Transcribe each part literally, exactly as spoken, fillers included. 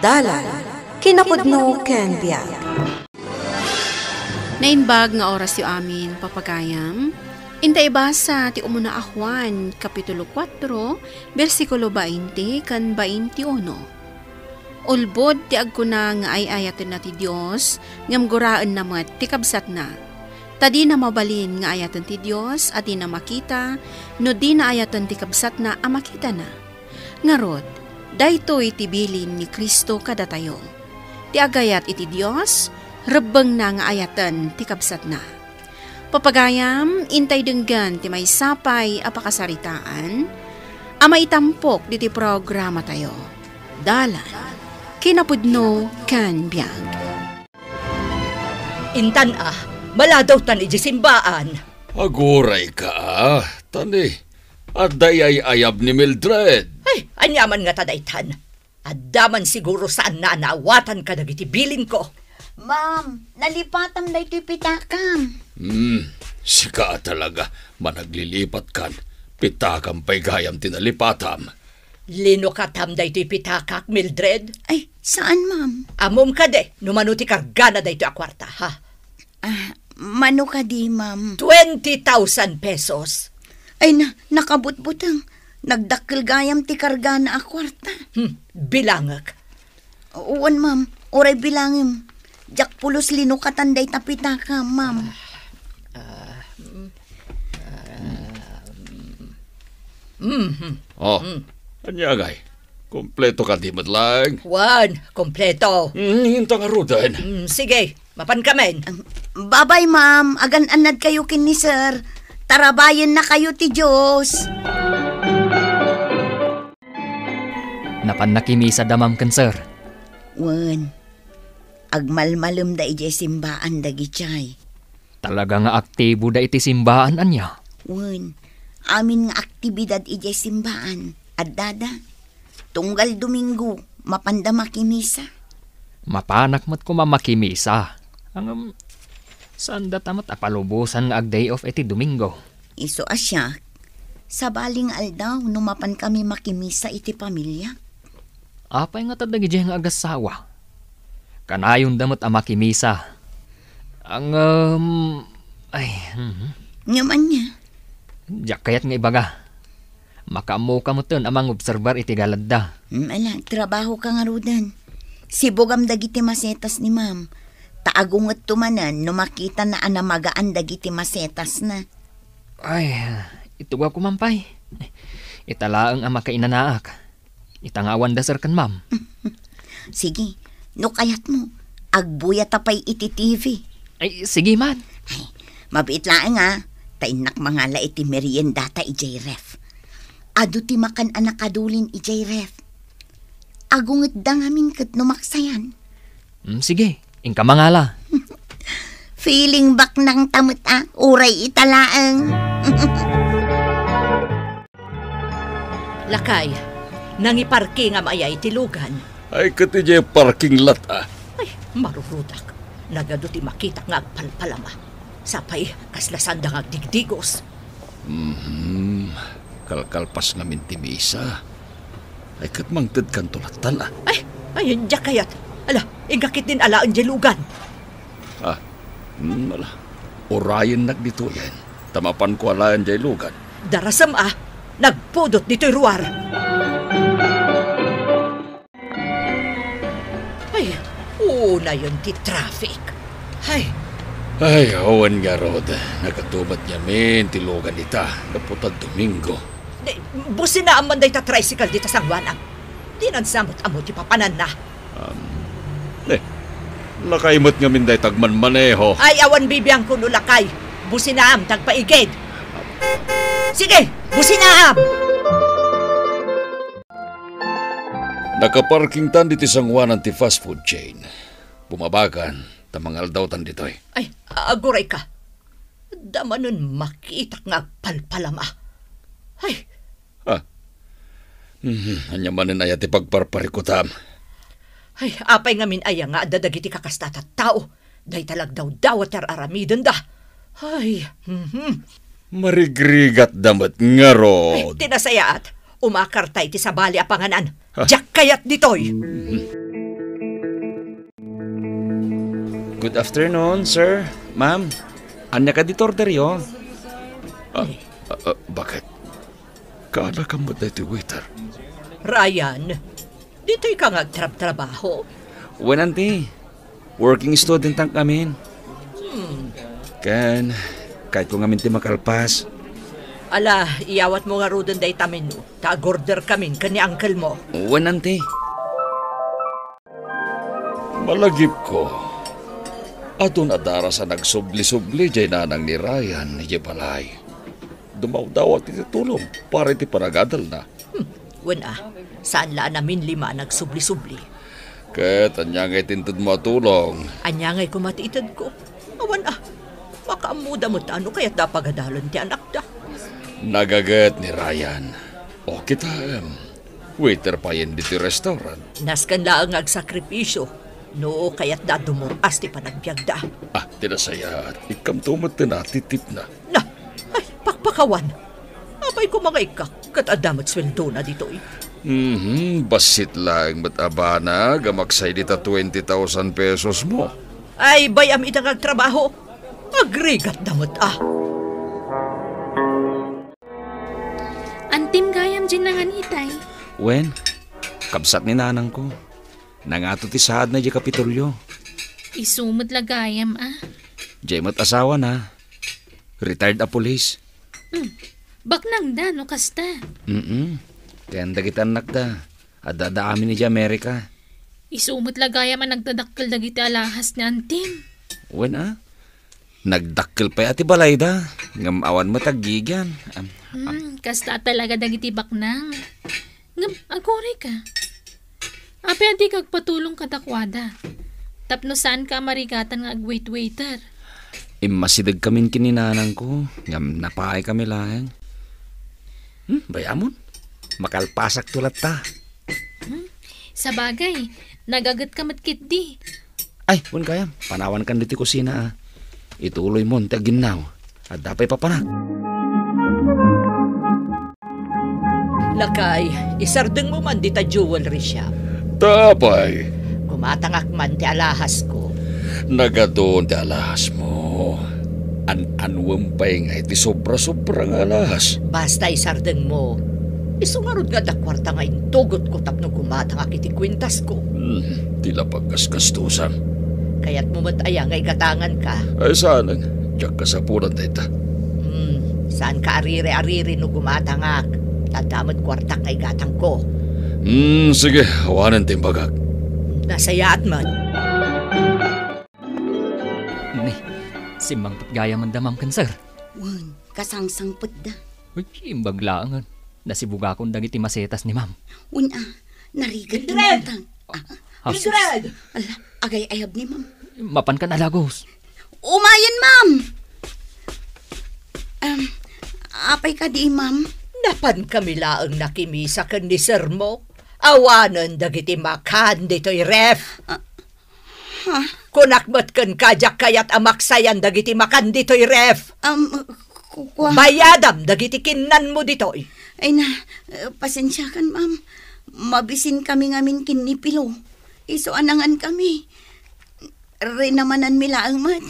Dalan, kinapudno ken biag. Naimbag nga orasyo amin, papagayam. Inta ibasa ti umuna a Juan, Kapitulo kuatro, bersikulo bainte ken bainte uno. Ulbod ti agkuna nga ay-ayatenna ti Dios, ngem guraenna met ti kabsatna. Ta dina mabalin nga ayaten ti Dios a dina makita no dina ayaten ti kabsatna a makitana. Ngarud, daytoy ti bilin ni Cristo kadatayo. Ti agayat iti Dios, rebbengna nga ayaten ti kabsatna. Papagayam, intay denggen ti maysa pay a pakasaritaan a maitampok ditoy programatayo. Dalan, kinapudno ken biag. Intan a, maladawtan idiay simbaan. Aguray ka, a, tani, adda ay-ayab ni Mildred. Ay, aniaman nga ta daytan. Adda man siguro saanna a naawatan kadagiti bilinko. Ma'am, nalipatam daytoy pitakam. Hmm, sika talaga, managlilipatkan. Pitakam pay gayam ti nalipatam. Linukatam daytoy pitakak, Mildred? Ay, saan, ma'am? Ammom kadi, no mano ti kargana daytoy a kuarta, ha? Ah, mano kadi, ma'am? Twenty thousand pesos. Ay na, nakabutbuteng. Nagdakkel gayam ti kargana a kuarta. Hmm, bilangek. Wen, ma'am. Uray bilangem. Diak pulos linukatan dayta pitaka, ma'am. Ah, mm, ah, mm, mm. Oh, mm. Ania ngay? Kompleto kadi met laeng? Wen, kompleto. Mm, inta ngaruden. Mm, sige, mapankamin. Um, babay, ma'am. Agan-annad kayo ken ni sir. Tarabayen na kayo ti Dios. Napan nakimisa da ma'am ken sir? Wen, agmalmalemda idiay simbaan dagijay. Talaga nga aktibo da iti simbaan, ania? Wen, amin nga aktibidad idiay simbaan, addada. Tunggal Domingo, mapanda makimisa. Mapanak met koma makimisa. Ngem, saan data met a palubosan nga ag-day off iti Domingo? Isu a siak, sabali nga aldaw no mapan kami makimisa iti pamilya. Apay nga ta dagijay nga agassawa? Kanayon da met a makimisa. Ngem, ay, mhm. Ngem ania? Diak kayat nga ibaga. Makaammoka metten a mangobserbar iti galadda. Mm, ala, trabaho ka ngaruden. Sibugam dagiti masetas ni ma'am. Ta agungetto manen no makitana a namagaan dagiti masetasna. Ay, itugawko man pay. Ita laeng a makainanaak. Ita nga awan da sir ken ma'am. Sige, no kayatmo, agbuyata pay iti T V. Ay, sige man. Ay, mabiit laeng a, ta innak mangala iti meriendata idiay ref. Adu ti makan a nakadulin idiay ref. Agungetda ngamin ket no maksayan. Mm, sige, inka mangala. Feeling baknang ta met a, uray ita laeng. Lakay, nangiparkingam aya iti lugan? Ay, ket idiay parking lot, a. Ay, marurudak. Nagadu ti makitak nga agpalpalama. Sapay, kasla sanda nga agdigdigos. Mhm. Kalkalpas ngamin ti misa. Ay, ket mangtedkanto lattan, a. Ay, ay, diak kayat. Ala, inka ketdin alaen diay lugan. Ah, mm, ala. Urayennak ditoyen, ta mapanko alaen diay lugan. Darasem a, nagpudot ditoy ruar. Ay, unayon ti traffic. Ay. Ay, awan ngarud. Nagatumet ngamin ti lugan ita, gapu ta Domingo. Di, businaam man dayta tricycle dita sanguanam. Dinan sa met ammo ti papananna. Um, eh, nakaimet ngamin dayta agmanmaneho. Ay, awan bibiangko no lakay. Businaam, tagpaigid. Sige, businaam! Nakaparkingtan diti sanguanan ti fast food chain. Bumabakan, ta mangaldawtan ditoy. Ay, aguray ka. Damanen makitak nga agpalpalama. Ay, Ah. Mhm, ania manen aya ti pagparparikutam? Ay, apay ngamin aya nga adda dagiti kakasta tattao? Dayta lagdawdawat ti ar-aramidenda. Ay, mhm. Marigrigatda met ngarud. Ay, ti nasayaat, umakarta iti sabali a panganan. Ah. Diak kayat ditoy. Mhm. Good afternoon, sir. Ma'am, ania kadi ti orderyo? Ah, ah, ah, bakit? Kaanakam met daytoy waiter? Ryan, ditoy ka nga agtrabtrabaho? Wen, auntie. Working student-ak ngamin. Hmm. Ken, kayatko ngamin ti makalpas. Ala, iyawatmo ngaruden dayta menu, ta ag-orderkamin ken ni uncle-mo. Wen, auntie. Malagipko, adun a daras a nagsubli-subli diay nanang ni Ryan idiay balay. Dumawdawat iti tulong para iti panagadalna. Hmm, wen a, saan la a naminlima a nagsubli-subli. Ket ania ngay ti intedmo a tulong? Ania ngay koma ti itedko? Awan a, makaammoda met no kayatda a pagadalen ti anakda. Nagaget ni Ryan. O kitaem, waiter payen ditoy restaurant. Nasken laeng nga agsakripisio no kayatda a dumur-as ti panagbiagda. Ah, ti nasayaat, ikkamto met ti natitipna. Na, ay, pakpakawan. Apay koma nga ikkak, ket adda met sueldona ditoy. Mhm, bassit laeng met a banag a maksay dita twenty thousand pesos mo. Ay, bay-am ita nga agtrabaho. Agrigatda met a. Antim gayam diay nangan itay? Wen, kabsat ni nanangko. Nangato ti saadna idiay Kapitolyo. Isu met la gayam a. Diay met asawana. Retired a pulis. Hmm. Baknangda no kasta. Mm-mm. Ken dagiti annakda, adda-adda amin idiay Amerika. Isu met la gayam a nagdadakkel dagiti alahas ni antim. Wen a, nagdakkel pay a ti balayda, ngem awan met aggigian. Am, am. Hmm, kasta talaga dagiti baknang. Ngem agurayka. Apay a dika agpatulong kadakuada? Tapno saanka a marigatan nga agwait-waiter. Immasidegkamin ken ni nanangko, ngem napaay kami laeng. Hmm, bay-amon. Makalpasakto latta. Hmm, sabagay, nagagetka met ketdi. Ay, wen gayam, panawankan ditoy kusina a. Ituloymon ti aginnaw. Adda pay papanak. Lakay, isardengmo man dita jewelry shop. Ta apay? Gumatangak man ti alahasko. Nagadun ti alahasmo. An-anuem pay nga iti sobra-sobra nga alahas? Basta isardengmo. Isu ngarud nga adda kuarta nga intugotko tapno gumatangak iti kuentasko. Hmm, ti la paggasgastusam. Kayatmo met aya nga igatanganka? Ay, saan. Diak kasapulan dayta. Hmm, saanka ariri-ariri no gumatangak. Ta adda met kuartak nga igatangko. Hmm, sige, awanen ti imbagak. Nasayaat met. Ni, simmangpet gayam da, ma'am, ken sir. Wen, kasangsangpetda. Uy, imbag laengen. Nasibugakon dagiti masetas ni ma'am. Wen a, narigat ni Mildred! Ma'am Tang. Ah, ah, Mildred! Ala, agay-ayab ni ma'am. Mapankan a lagos. Umayen, ma'am! Em, apay kadi, ma'am? Napankami laeng nakimisa ken ni sir mo. Awanen dagiti makan ditoy ref. Ah, Ha? Kunak met kenka, diak kayat a maksayan dagiti makan ditoy ref. Um, ku-, kua- Bayadam dagiti kinnanmo ditoy. Ay na, eh, pasensiakan, ma'am. Mabisinkami ngamin ken ni Pilo. Isu a nangankami. Rinamananmi laeng met.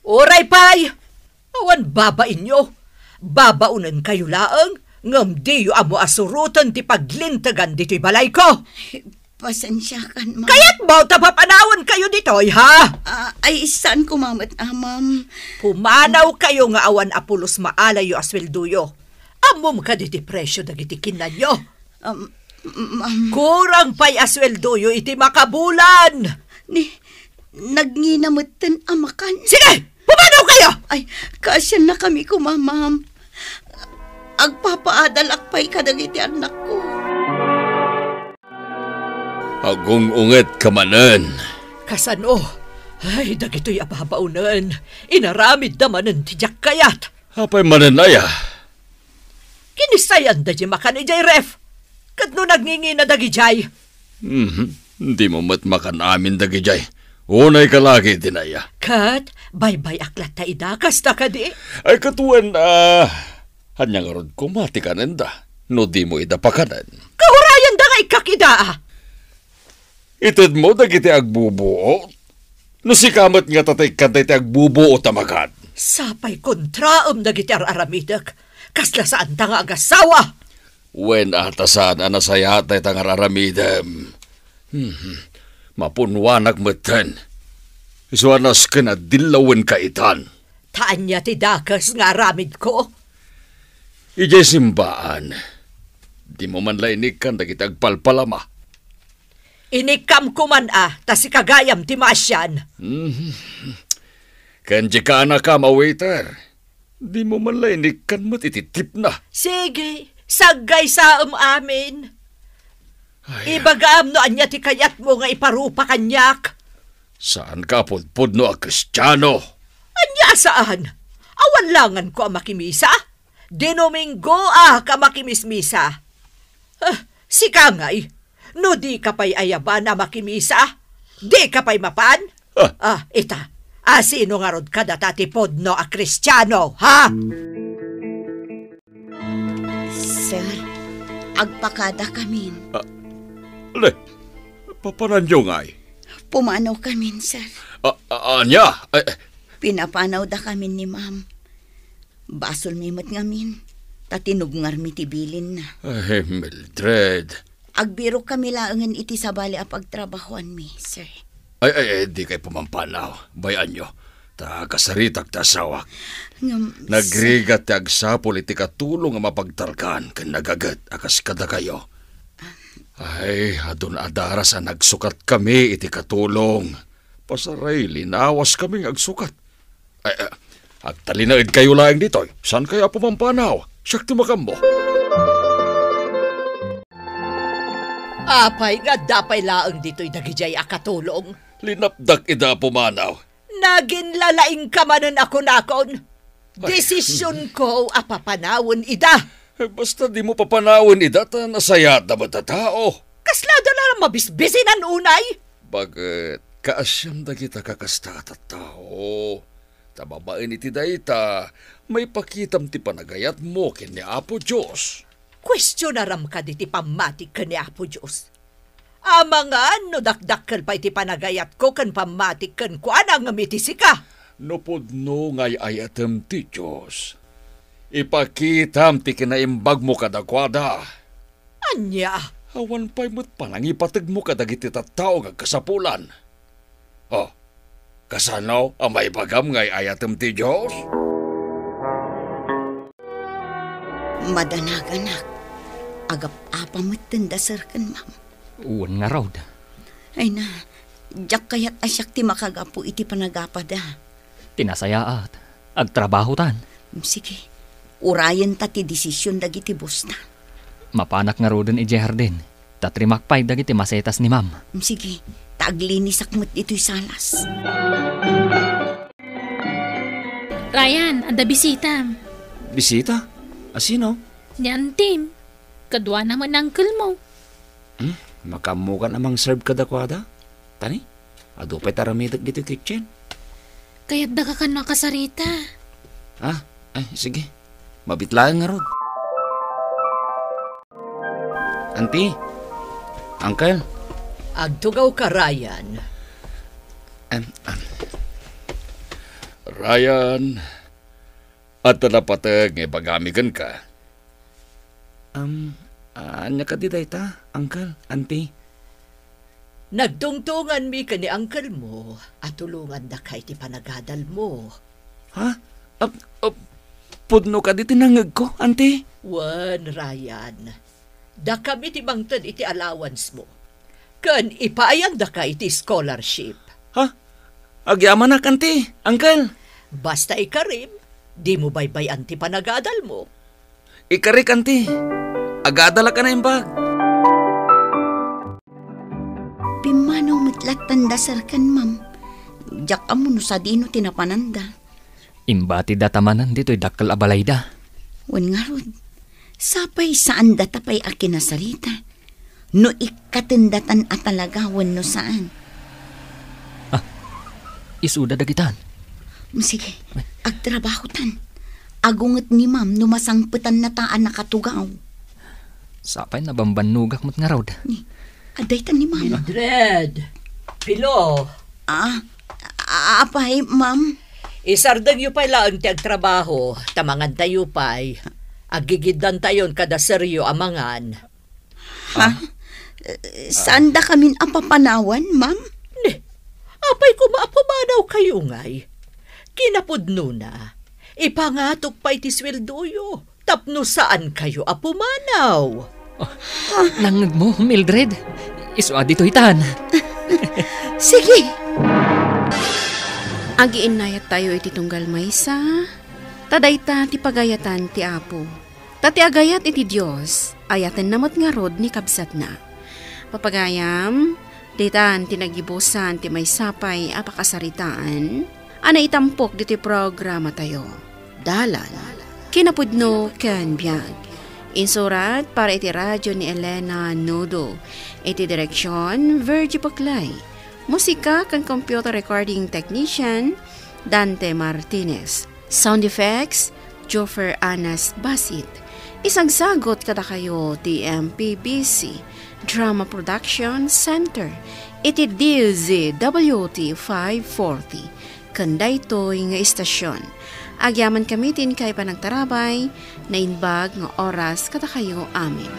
Uray pay! Awan babainyo. Babaonenkayo laeng, ngem diyo ammo a suroten ti paglintegan ditoy balayko. Pasensiakan, ma'am. Kayatmo ta papanawenkayo ditoy, ha? Ah, ay, saan koma met, ah, ma'am. Pumanawkayo nga awan a pulos maalayyo a sueldoyo. Ammom kadi ti presio dagiti kinnanyo? Um, ma'am. Kurang pay a sueldoyo iti makabulan. Ni, nagngina metten a makan. Sige! Pumanawkayo! Ay, kaasiannakami koma, ma'am. Agpapaadalak pay kadagiti annakko. Agung-ungetka manen. Kasano? Ay, dagitoy a babaonen. Inaramidda manen ti diak kayat. Apay manen aya? Kinisayanda diay makan idiay ref. Ket no nagngingina dagidiay. Mhm. Dimo met makan amin dagidiay. Unay ka lagi iti naya. Ket baybay-ak latta ida, kasta kadi? Ay, ket wen, ah, ania ngarud koma ti kanenda no dimo ida pakanen? Kaurayanda nga ikkak ida, ah. Itedmo dagiti agbubuot. No sika met ngata ti ikkanta iti agbubuot a makat. Sapay kontraem dagiti ar-aramidek. Kasla saanta nga agasawa. Wen, a ta saan a nasayaat dayta nga ar-aramidem. Hmm, mapunwanak metten. Isu a nasken a dillawenka itan. Ta ania ti dakes nga aramidko? Idiay simbaan, dimo man la inikkan dagiti agpalpalama. Inikkam koman a, ta sika gayam ti maasian. Mhm. Ken dika a nakam a waiter, dimo man la inikkan met iti tipna. Sige, saggaysaem amin. Ay. Ibagam no ania ti kayatmo nga iparupa kaniak. Saanka a pudpudno a Kristiano. Ania a saan? Awan langanko a makimisa? Domingo a ka makimismisa. Ah, sika ngay, no dika pay ayaban a makimisa, dika pay mapan? Ah. Ah, ita, asino ngarud kadata ti pudno a Kristiano, ha? Sir, agpakadakamin. Ah, le, papananyo ngay? Pumanawkamin, sir. Ah, ah, ania? Eh, eh. Pinapanawdakamin ni ma'am. Basolmi met ngamin, ta tinubngarmi ti bilinna. Ay, Mildred. Agbirokkami laengen iti sabali a pagtrabahoanmi, sir. Ay, ay, ay, dikay pumampanaw. Bay-anyo, ta kasaritak ti asawak. Ngem, sir. Nagrigat ti agsapul iti katulong a mapagtalkan ken nagaget a kas kadakayo. Ay, adun a daras a nagsukatkami iti katulong. Pasaray, linawaskami nga agsukat. Ay, ah, agtalinaedkayo laeng ditoy. Saankayo a pumampanaw? Siak ti makammo. Apay nga adda pay laeng ditoy dagidiay a katulong? Linapdak ida a pumanaw. Naginlalaingka manen a kunakon. Ay. Desisionko a papanawen ida. Eh, basta dimo papanawen ida ta nasayaatda met a tao. Kasla adda la mabisbisinan unay? Baket kaasiam dagita kakasta a tattao. Ta babaen iti dayta, maipakitam ti panagayatmo ken ni Apo Dios. Kuestionaram kadi ti pammatik ken ni Apo Dios? Amangan no dakdakkel pay ti panagayatko ken pammatik kenkuana ngem iti sika. No pudno nga ay-ayatem ti Dios, ipakitam ti kinaimbagmo kadakuada. Ania? Awan pay met panangipategmo kadagiti tattao nga agkasapulan. Oh, kasano a maibagam nga ay-ayatem ti Dios? Madanaganak, agap-apa metten da sir ken ma'am. Wen ngarud. Ay na, diak kayat a siak ti makagapu iti panagapada. Ti nasayaat, agtrabahotan. Sige, urayenta ti desision dagiti bosta. Mapanak ngaruden idiay hardin, ta trimak pay dagiti masetas ni ma'am. Sige, ta aglinisak met ditoy salas. Ryan, adda bisitam. Bisita? Asino? Ni antim. Kaduana met ni uncle mo. Hmm? Makaammokan a mangserve kadakuada? Tani? Adu pay ti aramidek ditoy kitchen. Kayatdaka kano a kasarita. Ah, ay, sige. Mabit laeng ngarud. Auntie, Uncle. Agtugawka, Ryan. Em, em. Ryan, adda napateg nga ibagami kenka. Am, ania kadi dayta, Uncle, Auntie? Nagtungtunganmi ken ni uncle mo a tulongandaka iti panagadal mo. Ha? Ap-, ap-, pudno kadi ti nangngegko, Auntie? Wen, Ryan. Dakami ti mangted iti allowance mo. Ken ipaayandaka iti scholarship. Ha? Agyamanak, Auntie, Uncle. Basta ikarim, dimo baybay-an ti panagadal mo. Ikarik, Auntie. Agadalak a naimbag. Pimmanaw met lattan da sir ken ma'am. Diak ammo no sadino ti napananda. Imbatidda ta manen ditoy dakkel a balayda. Wen ngarud, sapay saandata pay a kinasarita no ikkatendatan a talaga wenno saan. Ah, isuda dagitan. Sige, agtrabahotan. Agunget ni ma'am no masangpetannata a nakatugaw. Sapay nabambannogak met ngarud. Ni, adda itan ni ma'am. Mildred! Pilo! Ah, A-, apay, ma'am? Isardengyo pay laeng ti agtrabaho, ta mangantayo pay. Aggigiddantayon kada seryo a mangan. Ha? Ah. Eh, saanda kamin a papanawan, ma'am? Ne, apay koma a pumanaw kayo ngay? Kinapudnona, ipangatok pay ti sweldoyo tapno saan kayo a pumanaw. Oh, nangngegmo, Mildred? Isu a ditoy tan. Sige. Agiinnayattayo iti tunggal maysa, ta dayta ti pagayatan ti Apo. Ta ti agayat iti Dios, ayatenna met ngarud ni kabsatna. Papagayam, ditan ti nagibusan ti maysa pay a pakasaritaan a naitampok ditoy programatayo. Dalan, kinapudno ken biag. Insurat para iti radyo ni Elena Nudo. Iti direksyon, Virgie Buclay. Musika ken computer recording technician, Dante Martinez. Sound effects, Joffer Anas Basit. Isagsagot kadakayo ti M P B C Drama Production Center iti D Z W T five forty. Ken daytoy nga istasyon, agyaman kami ti inkay panagtarabay, naimbag nga oras kadakayo amin.